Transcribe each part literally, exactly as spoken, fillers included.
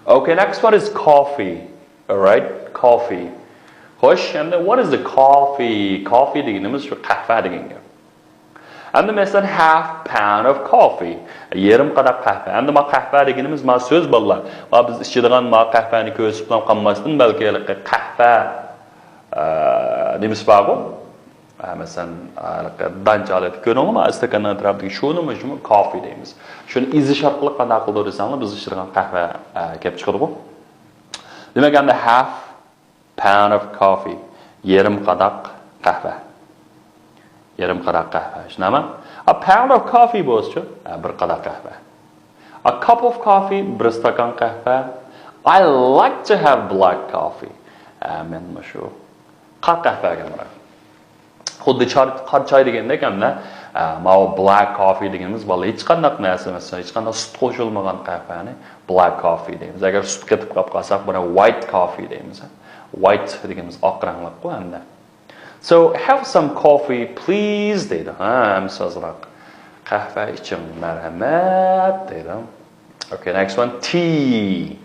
Okay, next one is coffee. Alright, coffee. خوش، endi what is the coffee? Coffee دېگىنىمىز شۇ قەھۋە دېگەن گەپ. ئەمدى مەسىلەن، half pound of coffee. يېرىم قاداق قەھۋە. ئەمدى ما قەھۋە دېگىنىمىز ما سۆز بالىلار. ما بىز ئىچىدىغان ما قەھۋەنى كۆرسىتىپ قالماستىن، بەلكى ھېلىقى قەھۋە، ئە، نېمىسى بارغۇ؟ ئە، مەسىلەن، ھېلىقى دانچە ھالەتتە كۆرۈڭلار، ما ئىستاكاننىڭ ئەتراپىدىكى شۇنى، شۇنى كافى دەيمىز. شۇنى ئېزىش ئارقىلىق قانداق قىلىدۇ دېسەڭلار، بىز ئىچىدىغان قەھۋە، ئە، كەپ چىقىدىغۇ. دېمەك، ئەمدى half pound of coffee. يېرىم قاداق قەھۋە. يېرىم قاداق قەھۋە. شۇنداقمۇ؟ A pound of coffee بولسىچۇ؟ ھە، بىر قاداق قەھۋە. A cup of coffee، بىر ئىستاكان قەھۋە. I like to have black coffee. ھە، مەن مۇشۇ قارا قەھۋەگە ئامراق. خۇددى چار-، قارا چاي دېگەندەك ھەمدە، ئە، ماۋۇ black coffee دېگىنىمىز بالىلار ھېچقانداق نەرسە ئەمەس، ھېچقانداق سۈت قوشۇلمىغان قەھۋەنى black coffee دەيمىز. ئەگەر سۈت قېتىپ قاپ قالساق، بۇنى white coffee دەيمىز. White دېگىنىمىز ئاق رەڭلىققۇ ھەمدە. So, have some coffee, please دەيدۇ. ھە، ھەممىسى ئازراق قەھۋە ئىچىڭ، مەرھەمەت دەيدۇ. Okay, next one, tea.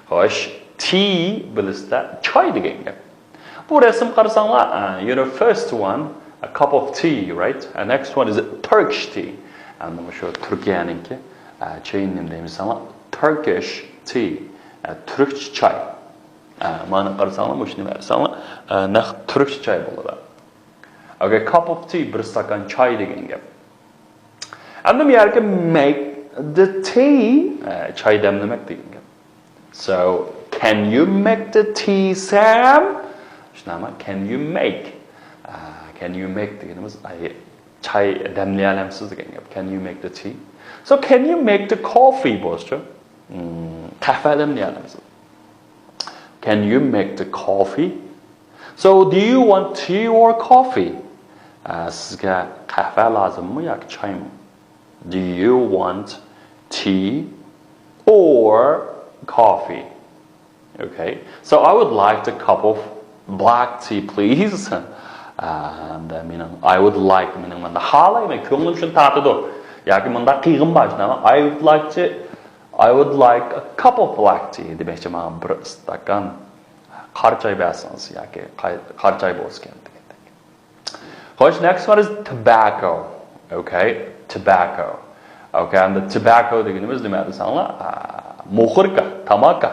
خوش، tea بىلىسىلەر، چاي دېگەن گەپ. بۇ رەسىم قارىساڭلار، ئە، you know, first one, a cup of tea, right? And next one is Turkish tea. ئەمدى مۇشۇ تۈركىيەنىڭكى، ئە، چېيىنى نېمە دەيمىز دېسەڭلار، Turkish tea، ئە، تۈركچە چاي. ئە، مانا قارىساڭلار، مۇشۇنى بەرسەڭلار، ئە، نەق تۈركچە چاي بولىدۇ. Okay, cup of tea، بىر ئىستاكان چاي دېگەن گەپ. ئەمدى بۇ يەرگە make the tea، ئە، چاي دەملىمەك دېگەن گەپ. So, can you make the tea, Sam? شۇنداقمۇ؟ Can you make? ئە، can you make دېگىنىمىز، ئاي، چاي دەملىيەلەمسىز دېگەن گەپ. Can you make the tea? So, can you make the coffee بولسىچۇ؟ مم، قەھۋە دەملىيەلەمسىز؟ Can you make the coffee? So, do you want tea or coffee? ئە، سىزگە قەھۋە لازىممۇ ياكى چايمۇ؟ Do you want tea or coffee? Okay. So, I would like a cup of black tea, please. ئە، ھەمدە مېنىڭ، I would like، مېنىڭ مۇنداق خالايمەن، كۆڭلۈم شۇنى تارتىدۇ. ياكى مۇنداق قىلغۇم بار، شۇنداقمۇ؟ I would like to، I would like a cup of black tea دېمەكچى، ماڭا بىر ئىستاكان قارا چاي بەرسىڭىز ياكى قاي-، قارا چاي بولسا كەم دېگەندەك. خوش، next one is tobacco. Okay, tobacco. Okay, ئەمدى tobacco دېگىنىمىز نېمە دېسەڭلار؟ ئا، موخوركا، تاماكا.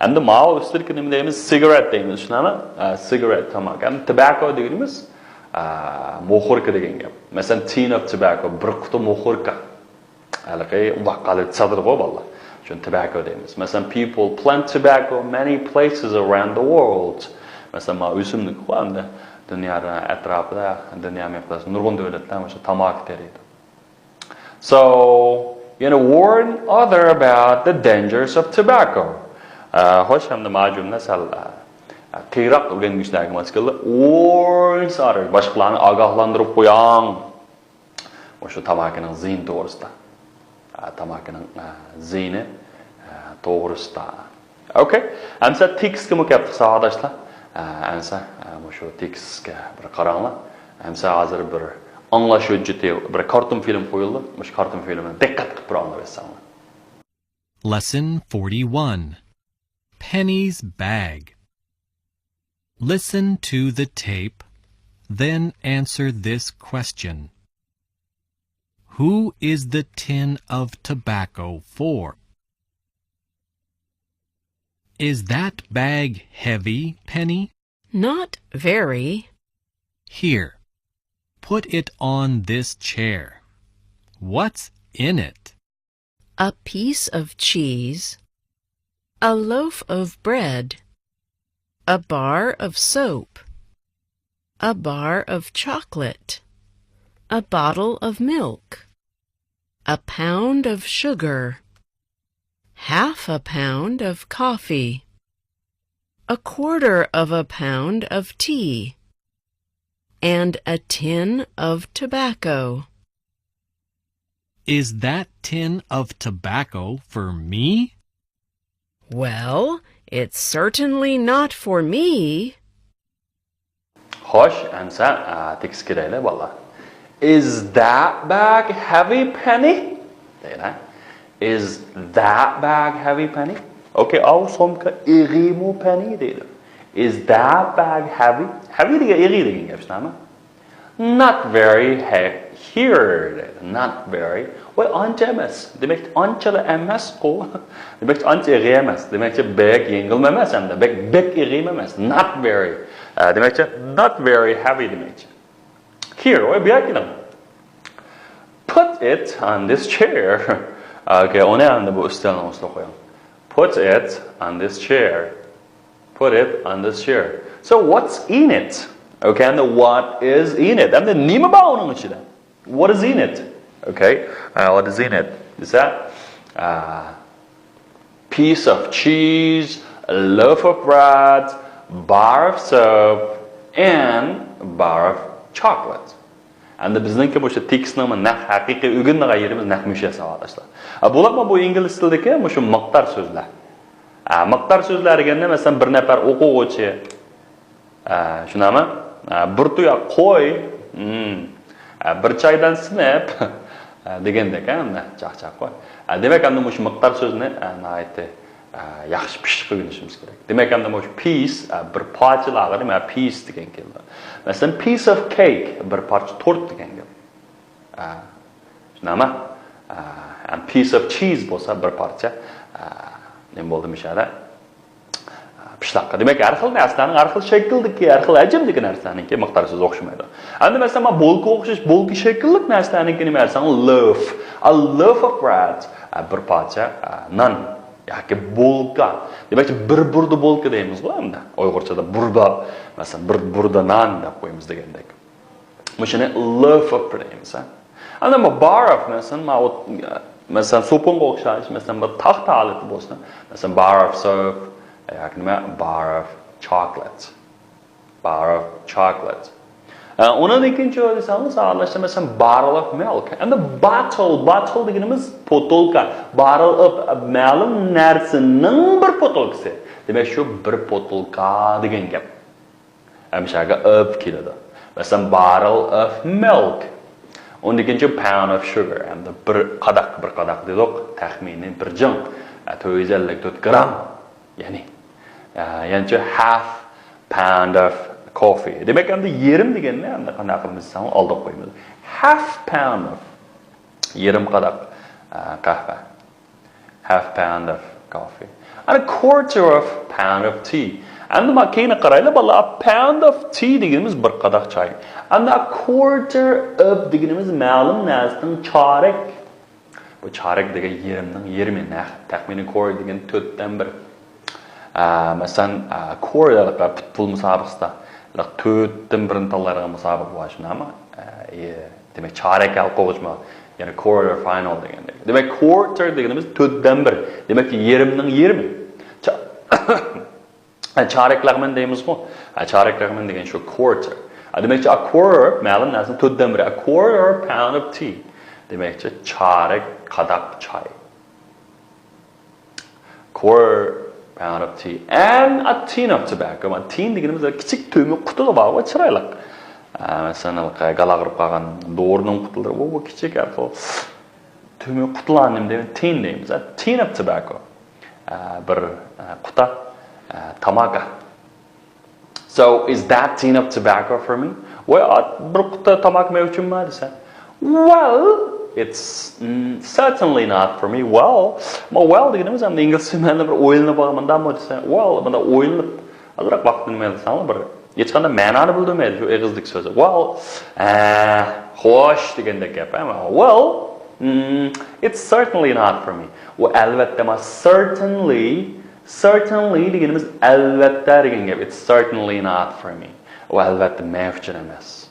ئەمدى ماۋۇ ئۈستىدىكى نېمە دەيمىز؟ Cigarette دەيمىز، شۇنداقمۇ؟ ئا، cigarette، تاماكا. ئەمدى tobacco دېگىنىمىز، ئا، موخوركا دېگەن گەپ. مەسىلەن، tin of tobacco، بىر قۇتا موخوركا. ھېلىقى ئۇنداق ھالەت ساتىدىغۇ بالىلار. شۇنى tobacco دەيمىز. مەسىلەن، people plant tobacco many places around the world. مەسىلەن، ما ئۆسۈملۈك بار ئەمدى دۇنيا ئەتراپىدا، دۇنيا مىقياسىدا نۇرغۇن دۆلەتلەر مۇشۇ تاماكا تېرىيدۇ. So, you know, warn other about the dangers of tobacco. ئە، خوش، ئەمدى ما جۈملە سەل، ئە، قىيراق ئۆگەنگۈچىلەرگە ماس كېلىدۇ. Warn other، باشقىلارنى ئاگاھلاندۇرۇپ قوياڭ. مۇشۇ تاماكىنىڭ زىيىنى توغرىسىدا. ئە، تاماكىنىڭ، ئە، زىيىنى، ئە، توغرىسىدا. ئوكەي. ئەمسە تېكىستكىمۇ كەپتۇق، ساۋاقداشلار. ئە، ئەمسە، ئە، مۇشۇ تېكىستكە بىر قاراڭلار. ئەمسە ھازىر بىر ئاڭلاش ھۆججىتى، بىر كارتون فىلىم قويۇلدى. مۇشۇ كارتون فىلىمنى دىققەت قىلىپ بىر ئاڭلاپ ئۆتسەڭلار. Lesson forty-one. Penny's Bag. Listen to the tape, then answer this question. Who is the tin of tobacco for? Is that bag heavy, Penny? Not very. Here, put it on this chair. What's in it? A piece of cheese, a loaf of bread, a bar of soap, a bar of chocolate, a bottle of milk, a pound of sugar, half a pound of coffee, a quarter of a pound of tea, and a tin of tobacco. Is that tin of tobacco for me? Well, it's certainly not for me. خوش، ئەمسە، ئە، تېكىستكە كىرەيلى، بالىلار. Is that bag heavy, Penny? دەيلى. Is that bag heavy, Penny? Okay, ئاۋۇ سومكا ئېغىرمۇ پەنى دەيدۇ. Is that bag heavy? Heavy دېگەن ئېغىر دېگەن گەپ شۇنداقمۇ؟ Not very he- here دەيدۇ. Not very. ۋاي ئانچە ئەمەس. دېمەكچى ئانچىلا ئەمەسقۇ. دېمەكچى ئانچە ئېغىر ئەمەس. دېمەكچى بەك يەڭگىلمۇ ئەمەس ھەمدە بەك بەك ئېغىرمۇ ئەمەس. Not very. ئە، دېمەكچى not very heavy دېمەكچى. Here, ۋاي بۇ يەرگە كېلىڭ. Put it on this chair. Okay, ئۇنى ئەمدى بۇ ئۈستەلنىڭ ئۈستىگە قويۇڭ. Put it on this chair. Put it on this chair. So what's in it? Okay, and what is in it? ئەمدى نېمە بار ئۇنىڭ ئىچىدە? What is in it? Okay, uh, what is in it? دېسە، uh, piece of cheese, a loaf of bread, bar of soap, and bar of chocolate. ئەمدى بىزنىڭكى مۇشۇ تېكىستنىڭ نەق ھەقىقىي ئۆگىنىدىغان يېرىمىز نەق مۇشۇ ساۋاقداشلار. ئە، بولۇپمۇ بۇ ئىنگلىز تىلىدىكى مۇشۇ مىقدار سۆزلەر. ئە، مىقدار سۆزلەر دېگەندە، مەسىلەن، بىر نەپەر ئوقۇغۇچى، ئە، شۇنداقمۇ؟ ئە، بىر تۇياق قوي، ھىم، ئە، بىر چايدان سىنىپ، ئە، دېگەندەك، ھە، مۇنداق چاقچاق قوي. ئە، دېمەك، ئەمدى مۇشۇ مىقدار سۆزنى، ئە، ناھايىتى، ئە، ياخشى پىششىق ئۆگىنىشىمىز كېرەك. دېمەك، ئەمدى مۇشۇ piece، ئە، بىر پارچىلارغا نېمە piece دېگەن كېلىدۇ. مەسىلەن، piece of cake، بىر پارچە تورت دېگەن گەپ. ئە، شۇنداقمۇ؟ ئە، and piece of cheese بولسا بىر پارچە، ئە، نېمە بولدى مۇشۇ يەردە؟ ئە، پىشلاققا. دېمەك، ھەر خىل نەرسىلەرنىڭ، ھەر خىل شەكىلدىكى، ھەر خىل ھەجىمدىكى نەرسىلەرنىڭكى مىقدار سۆزى ئوخشىمايدۇ. ئەمدى مەسىلەن، مانا بولكا ئوخشاش، بولكا شەكىللىك نەرسىلەرنىڭكى نېمە دېسەڭ، loaf. A loaf of bread. ئە، بىر پارچە، ئە، نان. ياكى بولكا. دېمەكچى، بىر بۇردا بولكا دەيمىزغۇ ئەمدى. ئۇيغۇرچىدا بۇردا، مەسىلەن، بىر بۇردا نان دەپ قويىمىز دېگەندەك. مۇشۇنى loaf of دەيمىز، ھە. ئەنە بۇ bar of، مەسىلەن، ماۋۇ، مەسىلەن، سوپۇنغا ئوخشاش، مەسىلەن، بىر تاختا ھالىتى بولسا، مەسىلەن، bar of soap ياكى نېمە، bar of chocolate. Bar of chocolate. ئە، ئۇنىڭدىن كېيىن چۆ دېسەڭ، ساغلاشتا، مەسىلەن، barrel of milk. ئەمدى bottle، bottle دېگىنىمىز پوتۇلكا. Barrel of، مەلۇم نەرسىنىڭ بىر پوتۇلكىسى. دېمەك، شۇ بىر پوتۇلكا دېگەن گەپ. ھەمىشەگە of كېلىدۇ. مەسىلەن، barrel of milk. ئۇندىن كېيىن pound of sugar. ئەمدى بىر قاداق، بىر قاداق دېدۇق، تەخمىنىي بىر جىڭ. ئە، تۆت يۈز ئەللىك تۆت گرام. يەنى، ئە، يەنىچە half pound of coffee. دېمەك، ئەمدى يېرىم دېگەننى ئەمدى قانداق قىلىمىز دېسەڭ، ئالدىغا قويىمىز. Half pound of، يېرىم قاداق، ئە، قەھۋە. Half pound of coffee. And a quarter of pound of tea. ئەمدى ما كېيىن قارايلى، بالىلار، pound of tea دېگىنىمىز بىر قاداق چاي. And a quarter of دېگىنىمىز مەلۇم نەرسىنىڭ چارەك. بۇ چارەك دېگەن يېرىمنىڭ يېرىمى، نەق تەخمىنىي quarter دېگەن تۆتتىن بىر. ئە، مەسىلەن، ئە، quarter پۇتبول مۇسابىقىسىدا تۆتتىن بىرنى تاللايدىغان مۇسابىقە بار، شۇنداقمۇ؟ ئە، ئى، دېمەك، چارەك ھەل قىلغۇچمۇ؟ يەنى quarter final دېگەندەك. دېمەك، quarter دېگىنىمىز تۆتتىن بىر. دېمەك، يېرىمنىڭ يېرىمى. چا-، چارەك لەغمەن دەيمىزغۇ؟ ھە، چارەك لەغمەن دېگەن شۇ quarter. ھە، دېمەكچى، a quarter، مەلۇم نەرسىنىڭ تۆتتىن بىرى. A quarter pound of tea. دېمەكچى، چارەك قاداق چاي. Quarter pound of tea. And a tin of tobacco. Tin دېگىنىمىز كىچىك تۆمۈر قۇتىلىرى بارغۇ، چىرايلىق. ئە، مەسىلەن، ھېلىقى گالاغا ئۇرۇپ قالغان دورىنىڭ قۇتىلىرى. بۇ، بۇ كىچىك ھەر خىل تۆمۈر قۇتىلارنى نېمە دەيمىز؟ Tin دەيمىز. A tin of tobacco. ئە، بىر، ئە، قۇتا، ئە، تاماكا. So, is that tin of tobacco for me? ۋاي، ئات، بىر قۇتا تاماكا مەن ئۈچۈنمۇ دېسە. Well, it's, mm, certainly not for me. Well، ما well دېگىنىمىز ھەم ئىنگلىزچە مەنىدە بىر ئويلىنىپ ئالغان مۇنداقمۇ دېسە. Well، مۇنداق ئويلىنىپ، ئازراق ۋاقىتنى نېمە دېسەڭلار، بىر ھېچقانداق مەنانى بىلدۈرمەيدۇ شۇ ئېغىزدىكى سۆزى. Well، ئە، خوش دېگەندەك گەپ، ئەمما well، mm, it's certainly not for me. ئۇ ئەلۋەتتە ما certainly، certainly دېگىنىمىز ئەلۋەتتە دېگەن گەپ. It's certainly not for me. ئۇ ئەلۋەتتە مەن ئۈچۈن ئەمەس.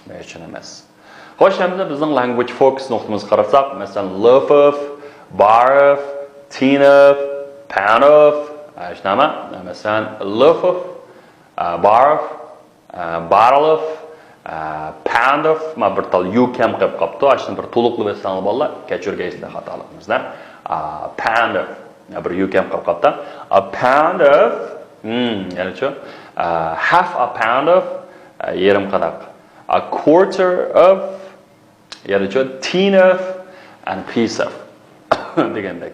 مەن ئۈچۈن ئەمەس. خوش، ئەمدى بىزنىڭ language focus نۇقتىمىزغا قارىساق، مەسىلەن، loaf of، bar of، tin of، pound of، ئە، شۇنداقمۇ؟ مەسىلەن، loaf of، ئە، bar of، ئە، barrel of، ئە، pound of، ما بىر تال يۇ كەم قېلىپ قاپتۇ، ئاشۇنى بىر تولۇقلاپ ئۆتسەڭلار بالىلار، كەچۈرگەيسىلەر خاتالىقىمىزنى. ئە، pound of، يا بىر يۇ كەم قېلىپ قاپتۇ. A pound of، ھىم، يەنىچۇ؟ ئە، half a pound of، ئە، يېرىم قاداق. A quarter of، يەنىچۇ؟ Tin of and piece of دېگەندەك.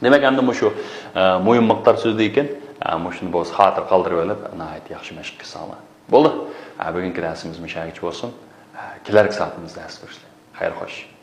دېمەك، ئەمدى مۇشۇ، ئە، مۇھىم مىقدار سۆزدىكىن، ئە، مۇشۇنى بولسا خاتىرە قالدۇرۇۋېلىپ، ناھايىتى ياخشى مەشىق قىلساڭلار. بولدى. ئە، بۈگۈنكى دەرسىمىز مۇشۇ يەرگىچە بولسۇن. ئە، كېلەركى سائىتىمىزدە دەرس كۆرۈشلەر. خەير خوش.